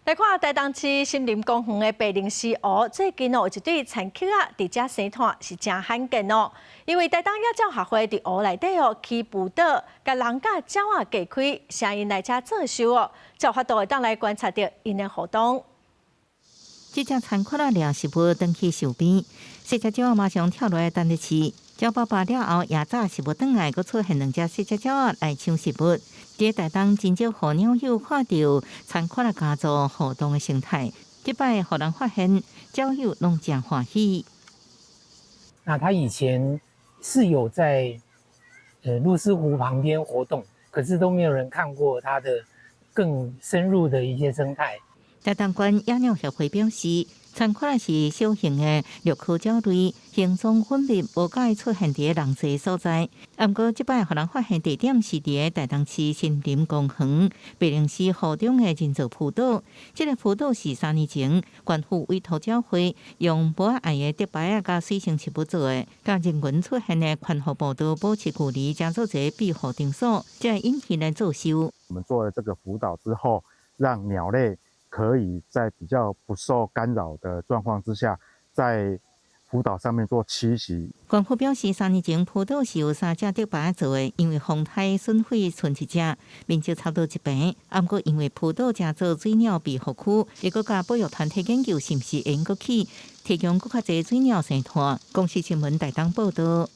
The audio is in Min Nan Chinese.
來看台東市森林公園的白鷺鷥湖，最近哦有一對田鵠仔佇遮生湠是誠罕見哦。因為台東野鳥學會佇湖內底哦起浮島，共人佮鳥仔隔開，聲𪜶來遮做岫哦，才有法度會當來觀察著𪜶的活動。這隻田鵠仔掠食物轉去樹邊，細隻鳥仔馬上跳落來等咧飼。鳥飽飽了後，也早食物轉來，閣出現兩隻細隻鳥仔來搶食物。佇台東真少予鳥友看著田鵠仔家族互動的生態，這擺予人發現，鳥友攏誠歡喜。那他以前是有在鷺鷥湖旁邊活動，可是都沒有人看過它的更深入的一些生態。台東縣野鳥協會表示，田鵠仔是小型的鷸科鳥類，行蹤隱秘，無佮意出現佇人濟所在。毋過，這擺予人發現地點是佇台東市森林公園白鷺鷥湖中的人造浮島。這个浮島是3年前縣府委託鳥會用無愛的竹排仔佮水生植物做的，佮人群出現的環湖步道保持距離，成做一个庇護場所，才會引起來做岫。我們做了這個浮島之後，讓鳥類可以在比較不受干擾的狀況之下，在浮島上面做棲息。縣府表示，3年前浮島是由三隻竹排做的，因為風颱損毀賰一隻，面積差不多一平。毋過因為浮島成做水鳥庇護區，會閣佮保育團體研究是毋是會閣起，提供閣較濟水鳥生湠。公視新聞台東報道。